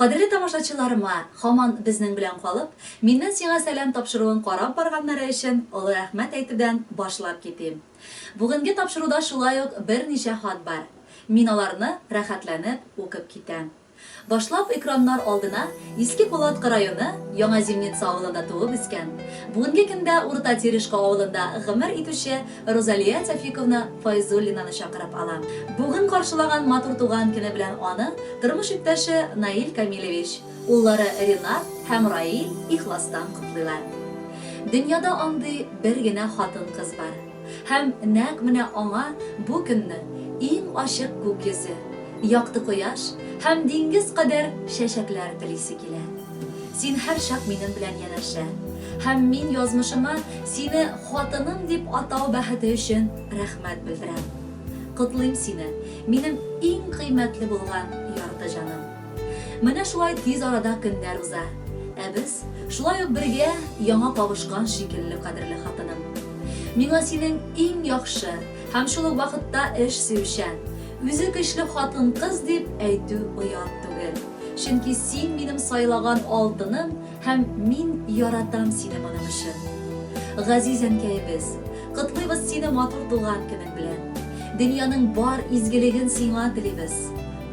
Кадерле тамашачыларыма, һаман безнең белән калып, Миннән сиңа сәлам тапшыруын карап барганнары өчен олы рәхмәт әйтүдән башлап китим. Бүгенге тапшыруда шулай ук берничә хат бар. Мин аларны рәхәтләнеп укып китәм. Башлап экраннар алдына Иске Кулаткы районы Яңа Зимница авылында туып үскән, бүгенге көндә Урта Терешка авылында гомер итүче Рузалия Тәфиковна Файзуллинаны чакырып алам. Бүген каршылаган матур туган көне белән аны тормыш иптәше Наил Камилевич, уллары Ринат һәм Раил ихластан котлыйлар. Дөньяда андый бер генә хатын-кыз бар. Һәм нәкъ менә аңа бу көнне иң ачык күк йөзе, якты кояш һәм диңгез кадәр чәчәкләр телисе килә. Син һәрчак минем белән янәшә. Һәм мин язмышыма сине хатыным дип атау бәхете өчен рәхмәт белдерәм. Котлыйм сине, минем иң кыйммәтле булган ярты җаным. Менә шулай тиз арада көннәр уза. Ә без шулай ук бергә яңа кавышкан шикелле, кадерле хатыным. Миңа синең иң яхшы һәм шул ук вакытта эш сөючән, үзе көчле хатын-кыз дип әйтү оят түгел. Чөнки син минем сайлаган алтыным һәм мин яратам сине моның өчен. Газиз әнкәебез, котлыйбыз сине матур туган көнең белән. Дөньяның бар изгелеген сиңа телибез.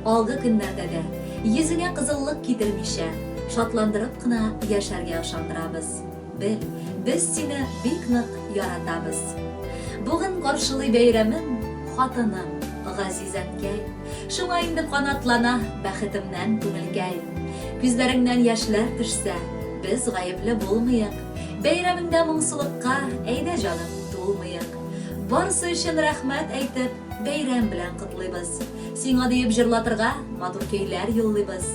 Алгы көннәрдә дә, йөзеңә кызыллык китермичә, шатландырып кына яшәргә ышандырабыз. Бел, без сине бик нык яратабыз. Бүген каршылый бәйрәмен хатыным, газиз әнкәй. Шуңа инде канатлана бәхетемнән күңелкәй. Күзләреңнән яшьләр төшсә, без гаепле булмыек. Бәйрәмеңдә моңсулыкка, әйдә, җаным, тулмыек. Барысы өчен рәхмәт әйтеп, бәйрәм белән котлыйбыз. Сиңа диеп җырлатырга матур көйләр юллыйбыз.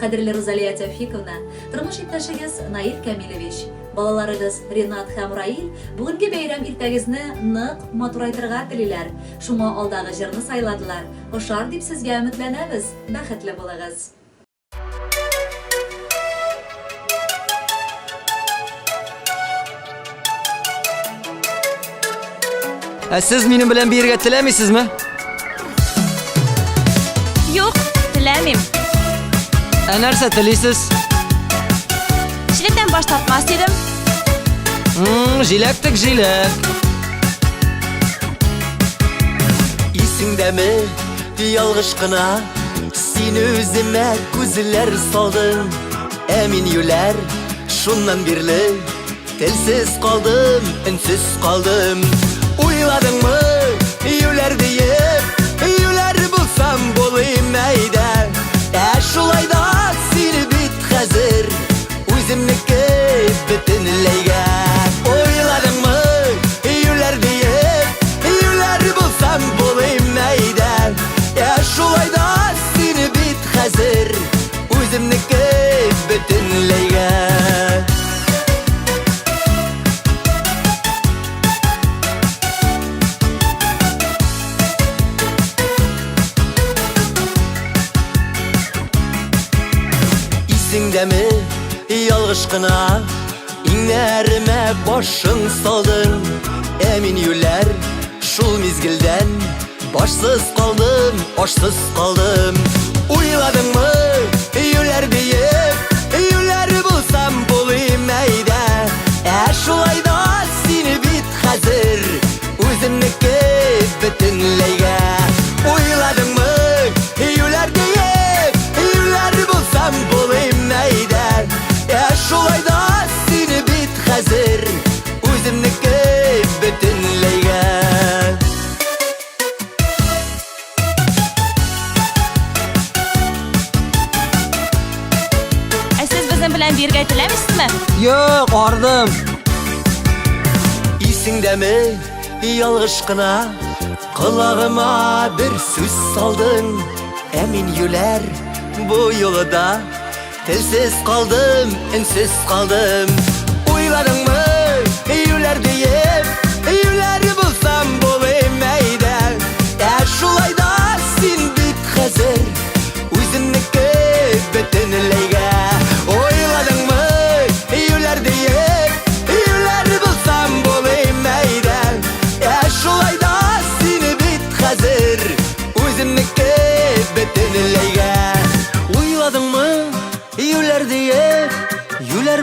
Кадерле Рузалия Тәүфиковна, тормыш иптәшегез Наил Камилевич, балаларыгыз Ринат һәм Раил бүгенге бәйрәм иртәгезне нык матурайтырга телиләр, шуңа алдагы җырны сайладылар. Ошар дип сезгә өметләнәбез, бәхетле булыгыз! Ә сез минем белән биергә теләмисезме? Юк, теләмим. Ә нәрсә телисез? Җиләктән баш тартмас идем. Җиләк тек җиләк. Исеңдәме, ялгыш кына Син үземә күзләр салдың, ә мин юләр, шуннан бирле Телсез калдым, өнсез калдым. Уйладыңмы, юләр диеп, юләр булсам булыйм әйдә. Ә шулай да син бит хәзер үземнеке бөтенләйгә. Уйладыңмы, юләр диеп, юләр булсам булыйм әйдә. Ә шулай да син бит хәзер үземнеке бөтенләйгә. Исеңдәме, ялгыш кына Иңнәремә башың салдың, Ә мин юләр шул мизгелдән Башсыз калдым, ашсыз калдым. Уйладыңмы, юләр диеп, юләр булсам булыйм әйдә. Ә шулай да син бит хәзер үземнеке бөтенләйгә. Уйладыңмы, юләр диеп, юләр булсам булыйм әйдә. Ә шулай да син бит хәзер үземнеке бөтенләйгә. Ә сез безнең белән биергә теләмисезме? Юк, ардым. Исеңдәме, ялгыш кына колагыма бер сүз салдың, ә мин юләр бу юлы да Телсез калдым, өнсез калдым. Уйладыңмы, юләр диеп, юләр булсам булыйм әйдә. Ә шулай да син бит хәзер үземнеке бөтенләйгә. Уйладыңмы, юләр диеп, юләр булсам булыйм әйдә. Ә шулай да син бит хәзер үземнеке бөтенләйгә. Уйладыңмы?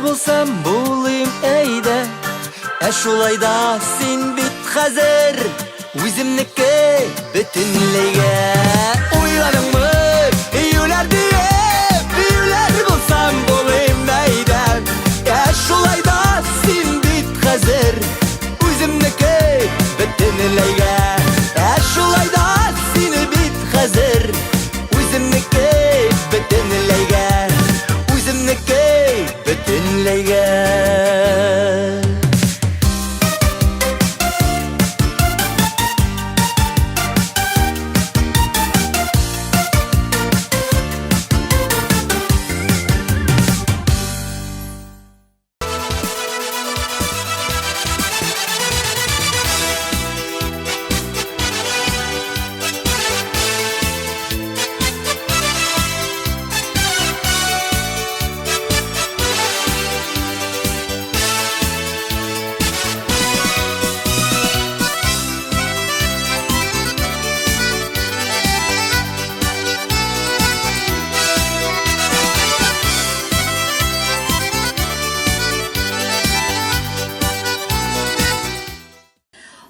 булсам булыйм әйдә. Ә шулай да син бит хәзер үземнеке бөтенләйгә. Уйладыңмы, юләр диеп, юләр булсам булыйм әйдә. Ә шулай да син бит хәзер үземнеке бөтенләйгә. Ә шулай да син бит хәзер үземнеке бөтенләйгә. Үземнеке бөтенләйгә.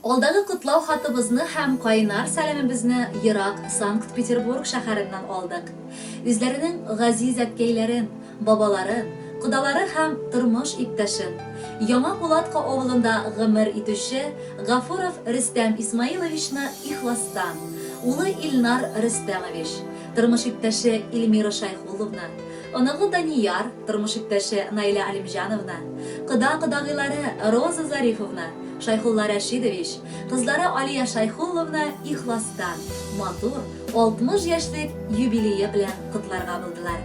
Алдагы котлау хатыбызны һәм кайнар сәламебезне ерак Санкт-Петербург шәһәреннән алдык. Үзләренең газиз әткәйләрен, бабаларын, кодалары һәм тормыш иптәшен, Яңа Кулатка авылында гомер итүче Гафуров Рөстәм Исмаиловичны ихластан, улы Илнар Рөстәмович, тормыш иптәше Эльмира Шайхулловна, оныгы Данияр, тормыш иптәше Наилә Алимҗановна, кода-кодагыйлары Роза Зарифовна, Шайхулла Рәшидович, кызлары Алия Шайхулловна ихластан, матур 60 яшьлек юбилее белән котларга булдылар.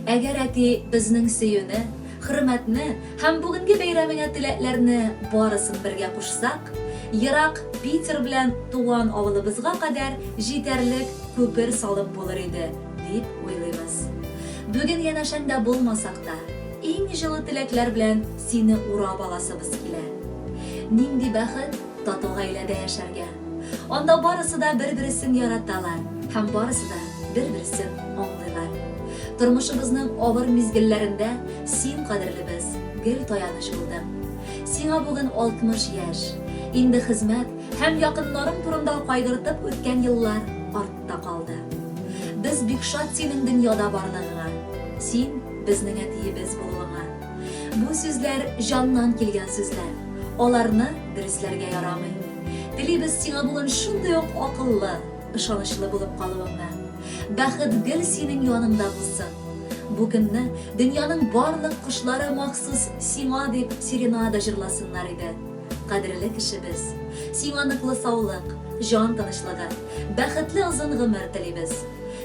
Әгәр әти безнең сөюне, хөрмәтне һәм бүгенге бәйрәмеңә теләкләрне барысын бергә кушсак, ерак Питер белән туган авылыбызга кадәр җитәрлек күпер салып булыр иде, дип уйлыйбыз. Бүген янәшәңдә булмасак та, иң җылы теләкләр белән сине урап аласыбыз килә. Нинди бәхет тату гаиләдә яшәргә. Анда барысы да бер-бересен яраталар һәм барысы да бер-берсен аңлыйлар. Тормышыбызның авыр мизгелләрендә син, кадерлебез, гел таяныч булдың. Сиңа бүген 60 яшь. Инде хезмәт һәм якыннарың турында кайгыртып үткән еллар артта калды. Без бик шат синең дөньяда барлыгыңа. Син, безнең әтиебез булуыңа. Бу сүзләр җаннан килгән сүзләр. Аларны дөресләргә ярамый. Телибез сиңа бүген шундый ук акыллы, ышанычлы булып калуыңны. Бәхет гел синең яныңда булсын. Бу көнне дөньяның барлык кошлары махсус сиңа дип серенада җырласыннар иде. Кадерле кешебез, сиңа ныклы саулык, җан тынычлыгы, бәхетле озын гомер телибез.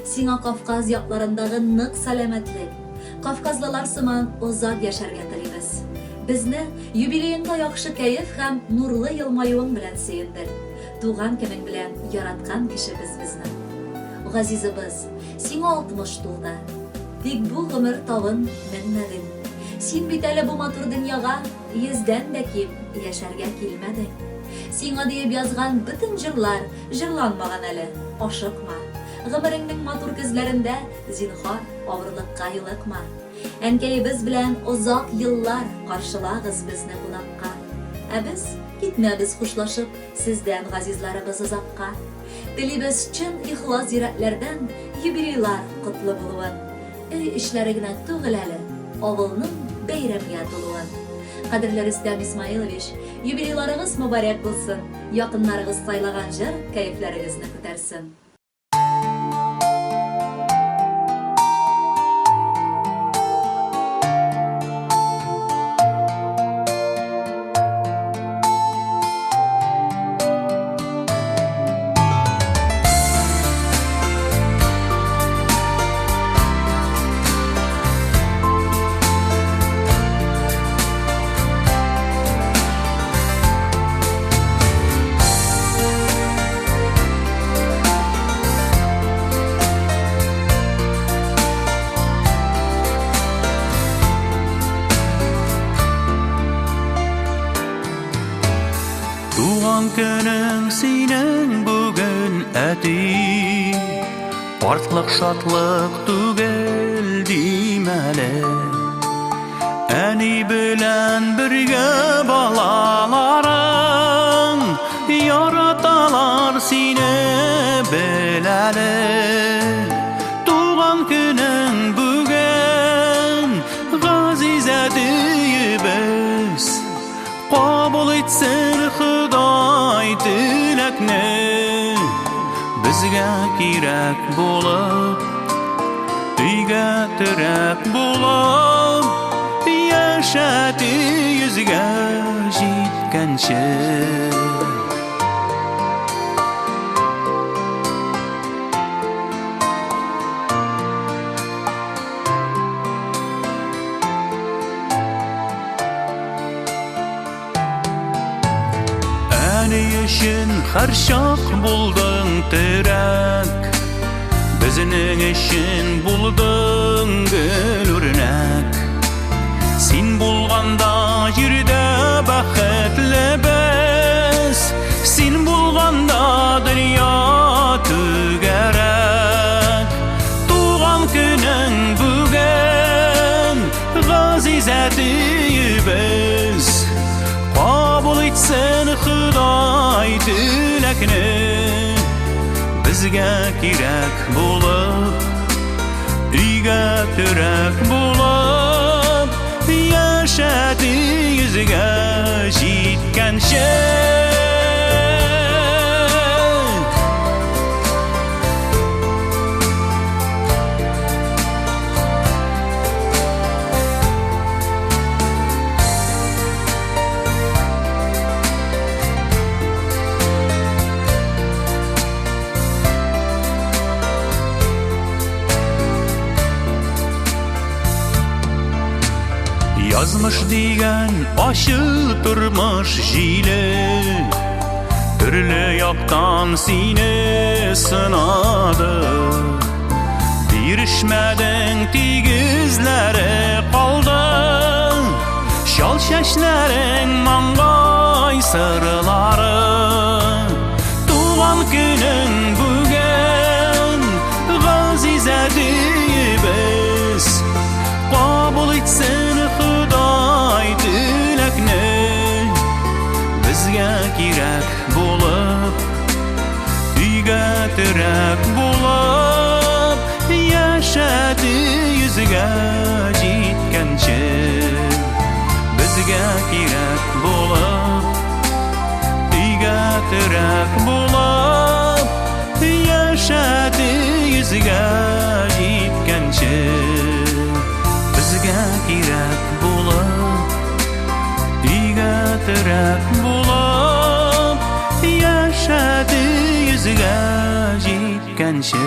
Сиңа Кавказ якларындагы нык сәламәтлек, кавказлылар сыман озак яшәргә телибез. Безне юбилееңда яхшы кәеф һәм нурлы елмаюың белән сөендер. Туган көнең белән яраткан кешебез безнең. Газизыбыз, сиңа 60 тулды. Тик бу гомер тавын менмәдең. Син бит әле бу матур дөньяга йөздән дә ким яшәргә килмәдең. Сиңа диеп язган бөтен җырлар җырланмаган әле, ашыкма. Гомереңнең матур көзләрендә, зинһар, авырлыкка юлыкма. Әнкәебез белән озак еллар каршылагыз безне кунакка. Ә без китмәбез хушлашып сездән, газизларыбыз, озакка. Телибез чын ихлас йөрәкләрдән юбилейлар котлы булуын. Өй эчләре генә түгел әле, авылның бәйрәмгә тулуын. Кадерле Рөстәм Исмаилович, юбилейларыгыз мөбарәк булсын, якыннарыгыз сайлаган җыр кәефләрегезне күтәрсен. Туган көнең синең бүген, әти. Картлык шатлык түгел дим әле. Әни белән бергә балаларың Яраталар сине бел әле. Туган көнең бүген, газиз әтиебез, Кабул итсен Ходай теләкне. Безгә кирәк булып, өйгә терәк булып, Яшәде йөзгә җиткәнче. Әни өчен һәрчак булдың терәк, Безнең өчен булдың гел үрнәк. Син булганда җирдә бәхетле без, Син булганда дөнья түгәрәк. Туган көнең бүген, газиз әтиебез, Кабул итсен Ходай теләкне. Безгә кирәк булып, өйгә терәк булып, Яшәде йөзгә җиткәнче. Язмыш дигән ачы тормыш җиле Төрле яктан сине сынады. Бирешмәдең, тигезләре калды, Чал чәчләрең, маңгай сырлары. Туган көнең бүген, газиз әтиебез, Кабул итсен Ходай теләкне. Безгә кирәк булып, өйгә терәк булып, Яшәде йөзгә җиткәнче. Безгә кирәк булып, өйгә терәк булып, Яшәде йөзгә җиткәнче. Безгә кирәк булып, өйгә терәк булып, Яшәде йөзгә җиткәнче.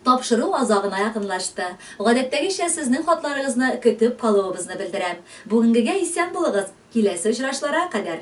Тапшыру азагына якынлашты. Гадәттәгечә сезнең хатларыгызны көтеп калуыбызны белдерәм. Бүгенгегә исән булыгыз. Киләсе очрашларга кадәр.